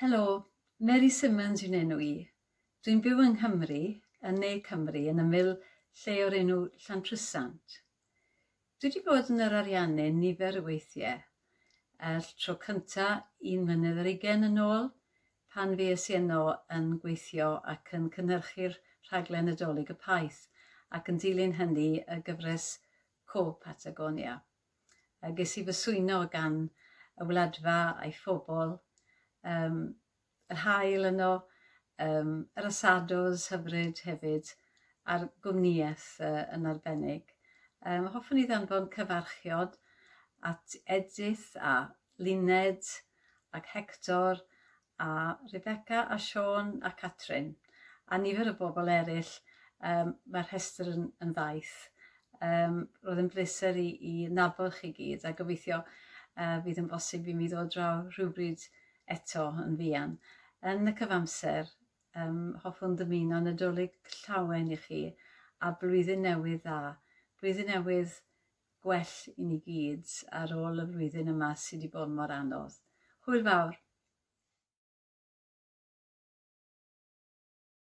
Helo, Mary Simmons yw'n enw i. Dwi'n byw yng Nghymru, yn ne Cymru, yn ymyl lle o'r enw Llantrisant. Dwi wedi bod yn yr Ariannin nifer o weithiau. Y tro cynta un mlynedd ar ugain yn ôl, pan fues i yno yn gweithio ac yn cynhyrchu'r rhaglen Nadolig y Paith, ac yn dilyn hynny y gyfres Co Patagonia. A ges i fy swyno gan y wladfa a'i phobl, um, yr haul yno, um, yr asados hyfryd hefyd, a'r gwmnïaeth uh, yn arbennig. Um, hoffwn i ddanfon cyfarchiod at Edith a Luned ac Hector a Rebecca a Siôn a Catrin a nifer o bobl eraill. Um, mae'r rhestr yn, yn ddaith. Um, roedd yn bleser i, i nabod chi gyd a gobeithio uh, fydd yn bosib i mi ddod draw rhywbryd eto yn fuan. Yn y cyfamser, um, hoffwn ddymuno Nadolig llawen i chi a blwyddyn newydd dda. Blwyddyn newydd gwell i ni gyd ar ôl y flwyddyn yma sydd wedi bod mor anodd. Hwyl fawr!